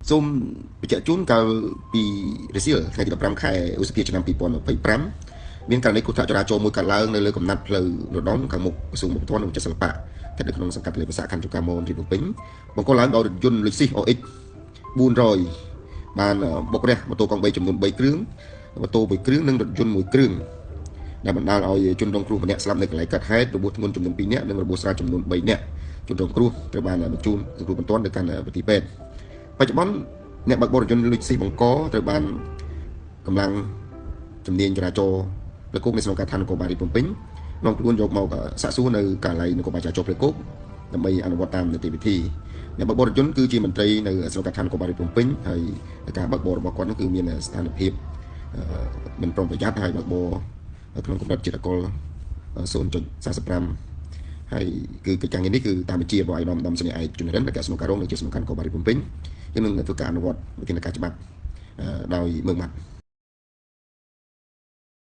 សូមបញ្ជាក់ជូន កាលពីរសៀលថ្ងៃទី15ខែឧសភាឆ្នាំ2025 មានករណីគ្រោះថ្នាក់ចរាចរណ៍មួយកើតឡើងនៅលើកំណាត់ផ្លូវរដុំខាងមុខក្រសួងវប្បធម៌និងវិចិត្រសិល្បៈ ស្ថិតនៅក្នុងសង្កាត់ទលេប្រាសាទ ខណ្ឌចំការមន រាជភ្នំពេញ បង្កឡើងដោយរថយន្ត Lexus OX 400 បានបុករះម៉ូតូកង់3ចំនួន3គ្រឿង ម៉ូតូ1គ្រឿង និងរថយន្ត1គ្រឿង ដែលបណ្ដាលឲ្យជនរងគ្រោះម្នាក់ស្លាប់នៅកន្លែងកើតហេតុ របួសធ្ងន់ចំនួន2នាក់ និងរបួសស្រាលចំនួន3នាក់។ ជនរងគ្រោះត្រូវបានបញ្ជូនសង្គ្រោះបន្ទាន់ទៅកាន់មន្ទីរពេទ្យ។ បច្ចុប្បន្ន អ្នកបើកបររថយន្ត Lexus បង្កត្រូវបានកម្លាំងជំនាញចរាចរណ៍ផ្លូវគោកនៃស្នងការដ្ឋាននគរបាលរាជភ្នំពេញនាំខ្លួនយកមកសាកសួរនៅការិយាល័យនគរបាលចរាចរណ៍ផ្លូវគោក ដើម្បីអនុវត្តតាមនីតិវិធី។ អ្នកបើកបររថយន្តគឺជាមន្ត្រីនៅស្នងការដ្ឋាននគរបាលរាជភ្នំពេញ ហើយការបើកបររបស់គាត់នោះគឺមានស្ថានភាពមិនប្រុងប្រយ័ត្ន ហើយបើកបរក្នុងកម្រិតជាតិអាល់កុល0.45 ហើយគឺកិច្ចការងារនេះគឺតាមបញ្ជារបស់ឯកឧត្តមសេនីយ៍ឯកជំនរិន ដែលស្នងការរងនិងជាស្នងការនគរបាលរាជភ្នំពេញ យើងនឹងធ្វើការអនុវត្តវិធានការច្បាប់ដោយមើងម៉ាត់។